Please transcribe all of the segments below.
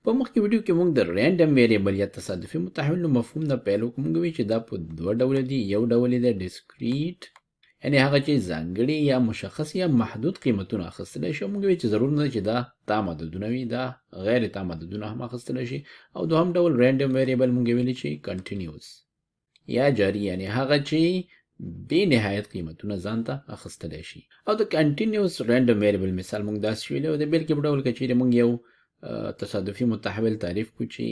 په مخکې ویډیو کې موږ د random variable یا تصادفي متحول له مفهوم نه پیل وکړو. موږ وی چې دا په دوه ډوله دي. یو ډول یې د discrete، یعنی هغه چې ځانګړي یا مشخص یا محدود قیمتونه اخیستلی شي. موږ وی چې ضرور نه ده چې دا تام عددونه وي، دا غیر تام عددونه هم اخیستلی شي. او دوهم ډول random variable موږ ویلي چې continuous یا جاري، یعنی هغه چې بې نهایت قیمتونه ځان ته اخیستلی شي. او د continuous random variable مثال موږ داسې ویلی، او د بېلګې په ډول که چیرې موږ یو تصادفي متحول تعریف کړو چې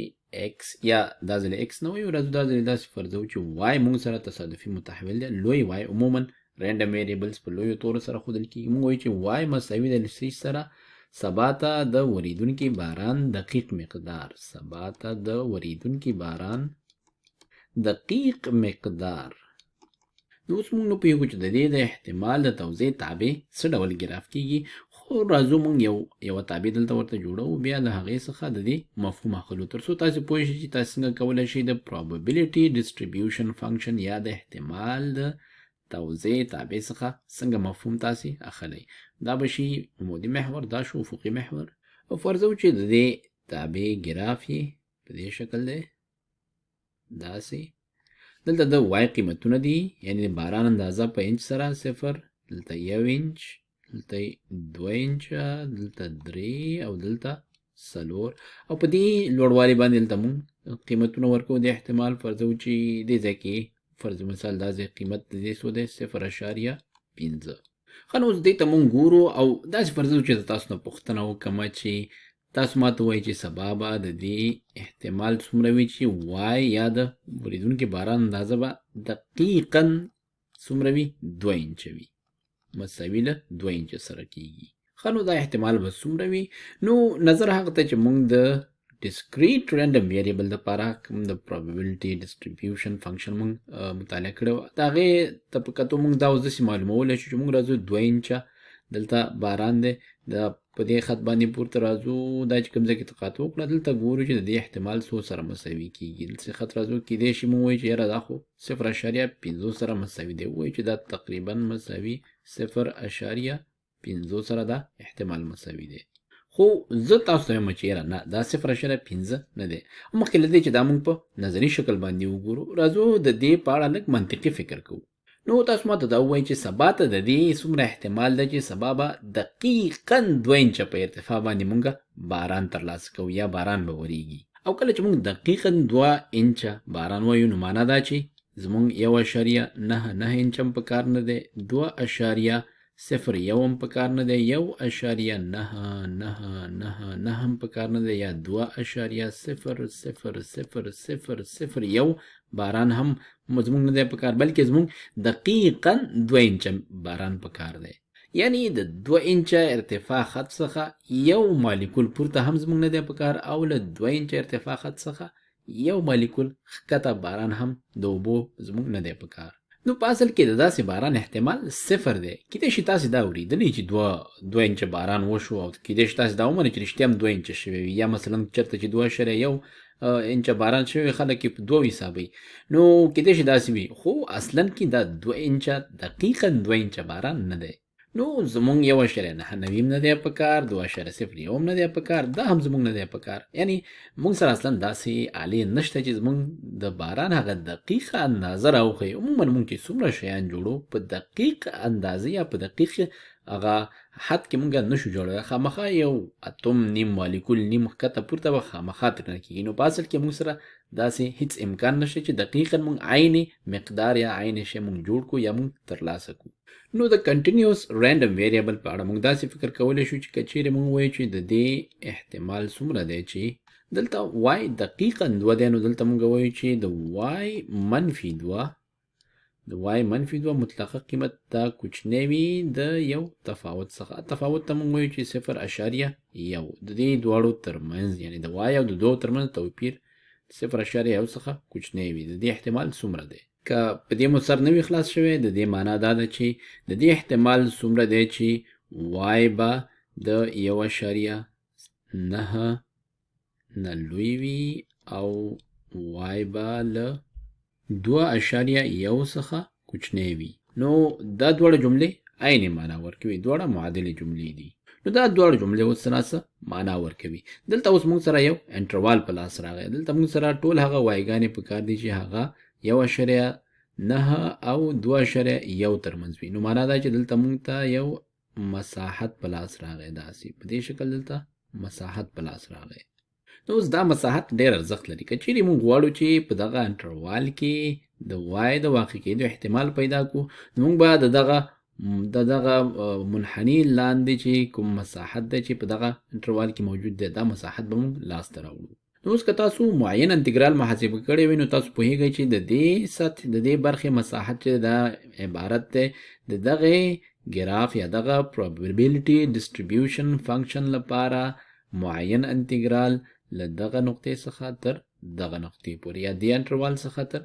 x، یا دا ځلې x نه وایو، راځو دا ځلې داسې فرضوو چې y موږ سره تصادفي متحول دی، لوی y. عموما random variables په لویو تورو سره ښودل کېږي. موږ وایو چې y مساوي دی له څه سره؟ سبا ته د ورېدونکي باران دقیق مقدار، سبا ته د ورېدونکي باران دقیق مقدار. نو اوس موږ نه پوهېږو چې د دې د احتمال د توزیع تابع څه ډول ګراف کېږي، خو راځو موږ یوه تابع دلته ورته جوړوو، بیا له هغې څخه د دې مفهوم اخلو، تر څو تاسې پوه شئ چې تاسې څنګه کولی شئ د probability distribution function یا د احتمال د توزیع تابع څخه څنګه مفهوم تاسې اخلئ. دا به شي عمودي محور، دا شو افقي محور. او فرضو چې د دې تابع ګراف یې په دې شکل دی، داسې. دلته د y قیمتونه دي، یعنی د باران اندازه په انچ سره صفر، دلته یو انچ، دلته دوه انچه، دلته درې او دلته څلور. او په دې لوړوالي باندې دلته موږ قیمتونه ورکوو د احتمال. فرضو چې دې ځای کې فرض مثال دا ځای قیمت د دې څو دی؟ 0.5. ښه، نو اوس دې ته موږ ګورو او داسې فرضو چې تاسو نه پوښتنه وکړم چې تاسو ما ته وایي چې سبا به د دې احتمال څومره وي چې y یا د ورېدونکي باران اندازه به دقیقا څومره وي؟ دوه انچه وي، مساوي له دوه انچه سره کېږي. ښه، نو دا احتمال به څومره وي؟ نو نظر هغه ته چې موږ د discrete random variable دپاره کوم د probability distribution function موږ مطالعه کړی وه، د هغې ته په کتو موږ دا اوس داسې معلومولی شو چې موږ راځو دوه انچه دلته باران دی، دا په دې خط باندې پورته راځو، دا چې کوم ځای کې تقاطع وکړه دلته ګورو چې د دې احتمال څو سره مساوي کېږي. دلته خط راځو، کېدای شي موږ وایو چې یاره دا خو 0.5 سره مساوي دی، وایو چې دا تقریبا مساوي 0.5 سره دا احتمال مساوي دی. خو زه تاسو ته وایم چې یاره نه، دا 0.5 نه دی. مخکې له دې چې دا موږ په نظري شکل باندې وګورو، راځو د دې په اړه لږ منطقي فکر کوو. نو تاسو ماته دا ووایئ چې سبا ته د دې څومره احتمال ده چې سبا به دقیقا دوه انچه په ارتفاع باندې موږ باران ترلاسه کوو یا باران به وریږي. او کله چې موږ دقیقا دوه انچه باران وایو، نو معنا دا چې زموږ 1.99 انچه هم په کار نه دی، 2.01 هم په کار نه دی، 1.9999 هم په کار نه دی، یا 2.000001 باران هم زموږ نه دی په کار، بلکې زموږ دقیقا دوه انچه باران په کار دی. یعنی د دوه انچه ارتفاع خط څخه یو مالیکول پورته هم زموږ نه دی په کار، او له دوه انچه ارتفاع خط څخه یو مالیکول ښکته باران هم د اوبو زموږ نه دی په کار. نو په اصل کې د داسې باران احتمال صفر دی. کیدای شي تاسې دا اورېدلي چې دوه انچه باران وشو، او کیدای شي تاسې دا ومنئ چې رښتیا هم دوه انچه شوی وي، یا مثلا چېرته چې 2.1 انچه باران شوی وي، خلک یې په دوه حسابوي. نو کیدای شي داسې وي، خو اصلا کې دا دوه انچه دقیقا دوه انچه باران نه دی. نو زمونږ 1.99 هم نه دی په کار، 2.01 هم نه دی په کار، دا هم زمونږ نه دی په کار. یعنی مونږ سره اصلا داسې آلې نشته چې زمونږ د باران هغه دقیقه اندازه راوښیي. عموما مونږ چې څومره شیان جوړو په دقیق اندازه یا په دقیق هغه حد کې مونږ نشو جوړولی، خامخا یو اتوم نیم مالیکول نیم ښکته پورته به خامخا ترېنه کېږي. نو په اصل کې مونږ سره داسې هیڅ امکان نشته چې دقیقا مونږ عین مقدار یا عین شی مونږ جوړ کړو یا مونږ ترلاسه کړو. نو د continuous random variable په اړه مونږ داسې فکر کولی شو چې که چیرې مونږ وایو چې د دې احتمال څومره دی چې دلته y دقیقا دوه دی، نو دلته مونږ وایو چې د y منفي دوه، د y منفي دوه مطلقه قیمت دا کوچنی وي د یو تفاوت څخه. تفاوت ته مونږ وایو چې 0.1، د دې دواړو ترمنځ، یعنی د y او د دوو ترمنځ توپیر 0.1 څخه کوچنی وي. د دې احتمال څومره دی؟ که په دې مو سر نه وي خلاص شوی، د دې معنا دا ده چې د دې احتمال څومره دی چې y به د 1.9 نه لوی وي او y به له 2.1 څخه کوچنی وي. نو دا دواړه جملې عین معنا ورکوي، دواړه معادلې جملې دي. نو دا دواړه جملې اوس څه ناڅه معنا ورکوي. دلته اوس موږ سره یو انټروال په لاس راغی. دلته موږ سره ټول هغه وایګانې پکار دي چې هغه 1.9 او 2.1 ترمنځ وي. نو معنا دا چې دلته موږ ته یو مساحت په لاس راغی، داسې په دې شکل دلته مساحت په لاس راغی. نو اوس دا مساحت ډېر ارزښت لري. که چیرې موږ غواړو چې په دغه انټروال کې د وای د واقع کېدو احتمال پیدا کړو، نو موږ به د دغه منحني لاندې چې کوم مساحت دی چې په دغه انټروال کې موجود دی، دا مساحت به موږ لاسته راوړو. نو اوس که تاسو معین انتګرال محاسبه کړی وي، نو تاسو پوهېږئ چې د دې سطح د دې برخې مساحت چې دا عبارت دی د دغې ګراف یا دغه probability distribution function لپاره معین انتګرال له دغه نقطې څخه تر دغه نقطې پورې یا دې انټروال څخه تر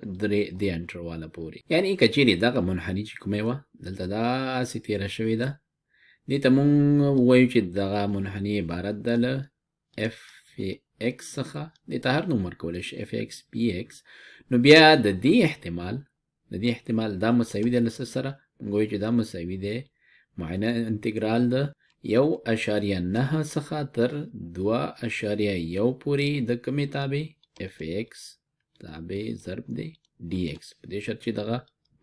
دې انټرواله پورې. یعنی که چیرې دغه منحني چې کومه وه دلته داسې تېره شوې ده، دې ته مونږ ووایو چې دغه منحني عبارت ده له اف ایکس څخه، دې ته هر نوم ورکولی شي اف ایکس پی ایکس. نو بیا د دې احتمال دا مساوي دی له څه سره؟ مونږ وایو چې دا مساوي دی معینه انتګرال ده 1.9 څخه تر 2.1 پورې د کومې تابع اف ایکس تابع ضرب دی ډي ایکس، په دې شرط چې دغه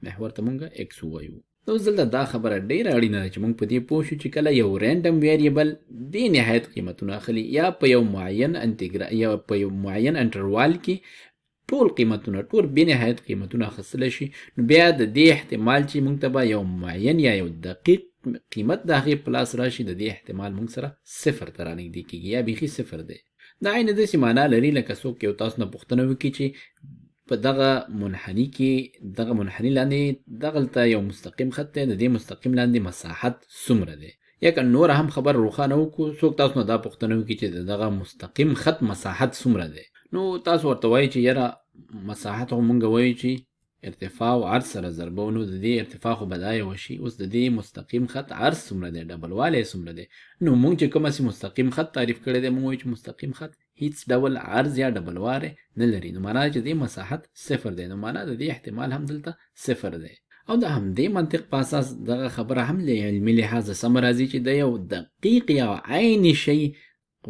محور ته مونږ ایکس ووایو. نو اوس دلته دا خبره ډېره اړینه ده چې مونږ په دې پوه شو چې کله یو random variable بې نهایت قیمتونه اخلي یا په یو معین انتګرا یا په یو معین انټروال کې ټول قیمتونه ټول بې نهایت قیمتونه اخیستلی شي، نو بیا د دې احتمال چې مونږ ته به یو معین یا یو دقیق قیمت د هغې په لاس راشي، د دې احتمال مونږ سره صفر ته رانږدې کېږي یا بیخي صفر دی. دا عین داسې معنا لري لکه څوک یو تاسو نه پوښتنه وکړي چې په دغه منحني کې دغه منحني لاندې دغلته یو مستقیم خط دی، د دې مستقیم لاندې مساحت څومره دی؟ یا که نوره هم خبر روښانه وکړو، څوک تاسو نه دا پوښتنه وکړي چې د دغه مستقیم خط مساحت څومره دی، نو تاسو ورته وایي چې یاره مساحت خو مونږ وایو چې ارتفاع او عرض سره ضربو، نو د دې ارتفاع خو به دا یوه شي، اوس د دې مستقیم خط عرض څومره دی، ډبلوالی څومره دی؟ نو مونږ چې کوم هسې مستقیم خط تعریف کړی دی، مونږ وایو چې مستقیم خط هیڅ ډول عرض یا ډبلوالی نه لري، نو معنا چې دې مساحت صفر دی، نو معنا د دې احتمال هم دلته صفر دی. او د همدې منطق په اساس دغه خبره هم له علمي لحاظه سمه راځي چې د یو دقیق یا عیني شی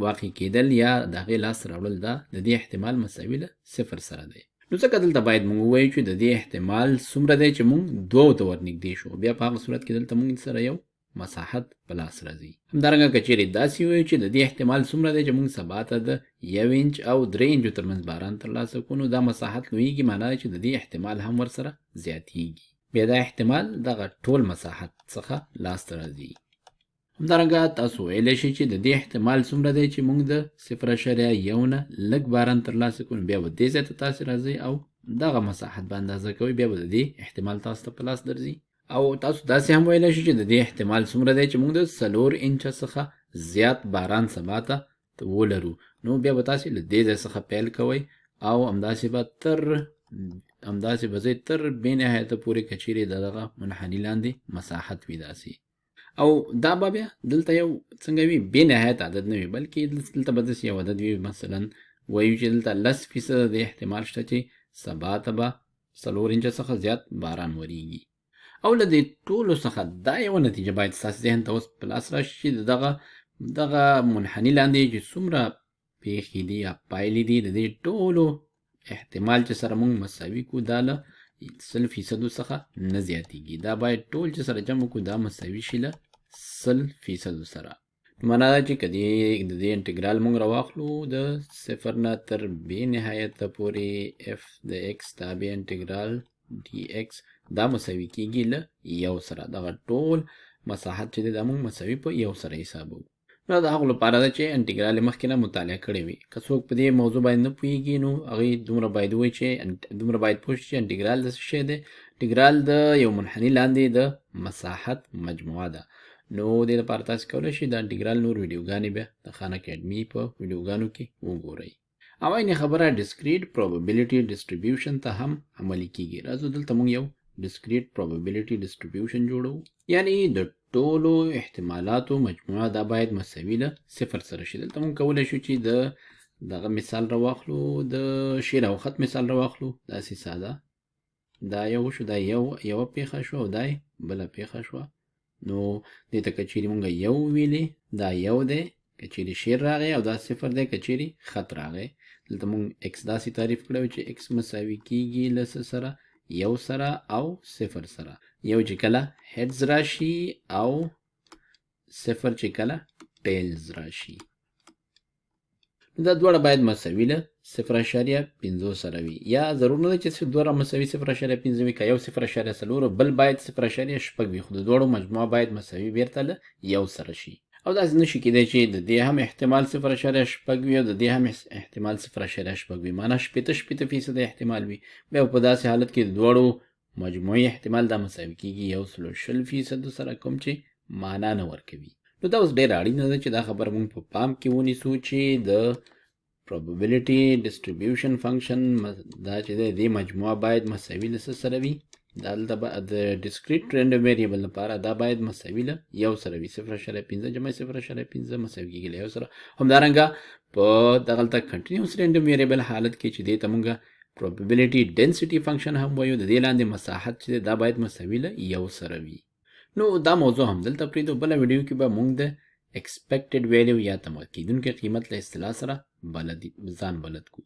واقع کېدل یا د هغې لاس راوړل دا د دې احتمال مساوي له صفر سره دی. نو ځکه دلته باید موږ ووایو چې د دې احتمال څومره دی چې موږ دوو ته ورنږدې شو، بیا په هغه صورت کې دلته موږ سره یو مساحت په لاس راځي. همدارنګه که چیرې داسې ووایو چې د دې احتمال څومره دی چې موږ سبا ته د 1 انچ او 3 انچو ترمنځ باران ترلاسه کړو، نو دا مساحت لویږي، معنا دا چې د دې احتمال هم ورسره زیاتیږي، بیا دا احتمال دغه ټول مساحت څخه لاسته راځي. همدارنګه تاسو ویلی شئ چې د دې احتمال څومره دی چې موږ د 0.1 نه لږ باران ترلاسه کړو، نو بیا به دې ځای ته تاسې راځئ او دغه مساحت به اندازه کوئ، بیا به د دې احتمال تاسو ته په لاس درځي. او تاسو داسې هم ویلی شئ چې د دې احتمال څومره دی چې موږ د 4 انچه څخه زیات باران سبا ته ولرو، نو بیا به تاسې له دې ځای څخه پیل کوئ او همداسې به تر همداسې به ځئ تر بې نهایته پورې که چیرې د دغه منحني لاندې مساحت وي داسې. او دا به بیا دلته یو څنګه وي، بې نهایت عدد نه وي، بلکې دلته به داسې یو عدد وي، مثلا وایو چې دلته 10% د احتمال شته چې سبا ته به 4 انچه څخه زیات باران وریږي. او له دې ټولو څخه دا یوه نتیجه باید ستاسې ذهن ته اوس په لاس راشي چې د دغه منحني لاندې چې څومره پېښې دي یا پایلې دي، د دې ټولو احتمال چې سره موږ مساوي کړو دا له 100% څخه نه زیاتیږي، دا باید ټول چې سره جمع کړو دا مساوي شي له 100% سره. معنا دا چې که د دې انټګرال موږ راواخلو د صفر نه تر بې نهایته پورې اف د ایکس تابع انټګرال ډي ایکس دا مساوي کیږي له 1 سره، دغه ټول مساحت چې دی دا موږ مساوي په 1 سره حسابوو. نو دا د هغو لپاره ده چې انټګرال یې مخکې نه مطالعه کړې وي. که څوک په دې موضوع باندې نه پوهېږي نو هغوی دومره باید ووایي چې دومره باید پوه شي چې انټګرال د څه شی دی. انټګرال د یو منحني لاندې د مساحت مجموعه ده. نو دې لپاره تاسو کولی شئ د انټګرال نور ویډیوګانې بیا د خان اکاډمي په ویډیوګانو کې وګورئ. او عین خبره discrete probability distribution ته هم عملي کیږي. راځو دلته موږ یو discrete probability distribution جوړوو، یعنی د ټولو احتمالاتو مجموعه دا باید مساوي له صفر سره شي. دلته موږ کولی شو چې د دغه مثال راواخلو، د شیر او خط مثال راواخلو، داسې ساده دا یو شو، دا یوه پیښه شوه او دا بله پیښه شوه، نو دې ته که چیرې مونږ یو ویلې، دا یو دی که چیرې شیر راغی، او دا صفر دی که چیرې خط راغی. دلته مونږ x داسې تعریف کړی چې x مساوي کیږي له څه سره؟ یو سره او صفر سره. یو چې کله heads راشي او صفر چې کله tails راشي. دا دواړه باید مساوي له 0.5 سره وي، یا ضرور نه ده چې دواړه مساوي 0.5 وي، که یو 0.4 بل باید 0.6 وي، خو د دواړو مجموعه باید مساوي بیرته له یو سره شي. او داسې نشي کېدای چې د دې هم احتمال 0.6 وي او د دې هم احتمال 0.6 وي، معنا 60-60% احتمال وي. بیا په داسې حالت کې د دواړو مجموعي احتمال دا مساوي کېږي 1.20% سره، کوم چې معنا نه ورکوي. نو دا اوس ډېره اړینه ده چې دا خبره موږ په پام کې ونیسو چې د probability distribution function دا چې دی، دې مجموعه باید مساوي له څه سره وي؟ دا دلته د discrete random variable لپاره دا باید مساوي له یو سره وي، 0.5 جمع 0.5 مساوي کېږي له یو سره. همدارنګه په دغلته continuous random variable حالت کې چې دې ته موږ probability density function هم وایو، د دې لاندې مساحت چې دی دا باید مساوي له یو سره وي. نو دا موضوع هم دلته پرېږدو. بله ویډیو کې به موږ د expected value یا تمه کېدونکي قیمت له اصطلاح سره ځان بلد کړو.